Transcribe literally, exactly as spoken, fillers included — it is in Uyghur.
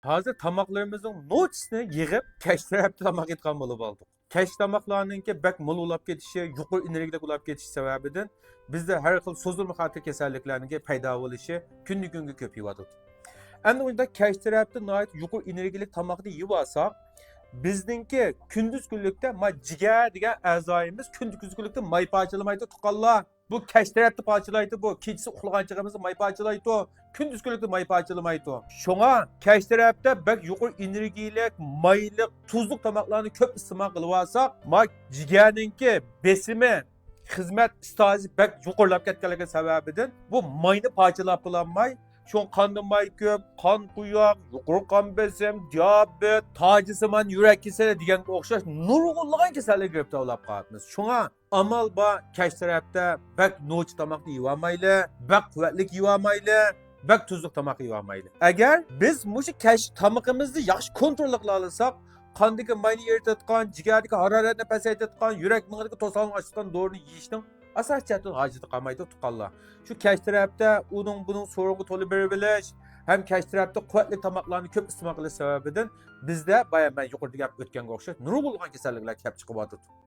ھازىر تاماقلىرىمىزنىڭ نوچىسىنى يىغىپ، كەچ تەرەپتە تاماق يەيدىغان بولۇپ قالدۇق. كەچ تاماقلارنىڭكى بەك مول بولاپ كېتىشى، يۇقىرى ئېنېرگىيەلىك بولاپ كېتىشى سەۋەبىدىن بىزدە ھەر خىل سوزۇلما خاتىرە كېسەللىكلەرنىڭكى پەيدا بولۇشى كۈندىن-كۈنگە كۆپىيىۋاتىدۇ. ئەمدى ئۇنداق كەچ تەرەپتە ناھايىتى يۇقىرى ئېنېرگىيەلىك تاماقنى يېۋالساق، بىزنىڭكى كۈندۈز كۈنلۈكتە ما جىگەر دېگەن ئەزايىمىز كۈندۈز كۈنلۈكتە ماي پارچىلىمايدۇ، تۇغقانلار. بۇ كەچ تەرەپتە پارچىلايدۇ، بۇ كېچىسى ئۇخلىغان چېغىمىزدا ماي پارچىلايدۇ، كۈندۈز كۈنلۈكتە ماي پارچىلىمايدۇ. شۇڭا كەچ تەرەپتە بەك يۇقىرى ئېنېرگىيەلىك، مايلىق، تۇزلۇق تاماقلارنى كۆپ ئىستېمال قىلىۋالساق، ما جىگەرنىڭكى بېسىمى، خىزمەت ئىستاژى بەك يۇقىرىلاپ كەتكەنلىكى سەۋەبىدىن بۇ ماينى پارچىلاپ بولالماي، شۇڭا قاندا ماي كۆپ، قان قويۇق، يۇقىرى قان بېسىم، دىيابېت، تاجسىمان يۈرەك كېسىلى دېگەنگە ئوخشاش نۇرغۇنلىغان كېسەللىككە گىرىپتار بولاپ قالىمىز. شۇڭا ئامال بار، كەچ تەرەپتە بەك نوچى تاماقنى يېۋالمايلى، بەك قۇۋۋەتلىك يېۋالمايلى، بەك تۇزلۇق تاماق يېۋالمايلى. ئەگەر بىز مۇشۇ كەچ تامىقىمىزنى ياخشى كونترول قىلالىساق، قاندىكى ماينى ئېرىتىدىغان، جىگەردىكى ھارارەتنى پەسەيتىدىغان، يۈرەك مېڭىدىكى توسالغۇنى ئاچىدىغان دورىنى يېيىشنىڭ ئاساسىي جەھەتتىن ھاجىتى قالمايدۇ، تۇغقانلار. شۇ كەچ تەرەپتە ئۇنىڭ بۇنىڭ سورۇنىغا تولا بېرىۋېلىش ھەم كەچ تەرەپتە قۇۋۋەتلىك تاماقلارنى كۆپ ئىستېمال قىلىش سەۋەبىدىن بىزدە بايا مەن يۇقىرىدا گەپ ئۆتكەنگە ئوخشاش نۇرغۇنلىغان كېسەللىكلەر كېلىپ چىقىۋاتىدۇ.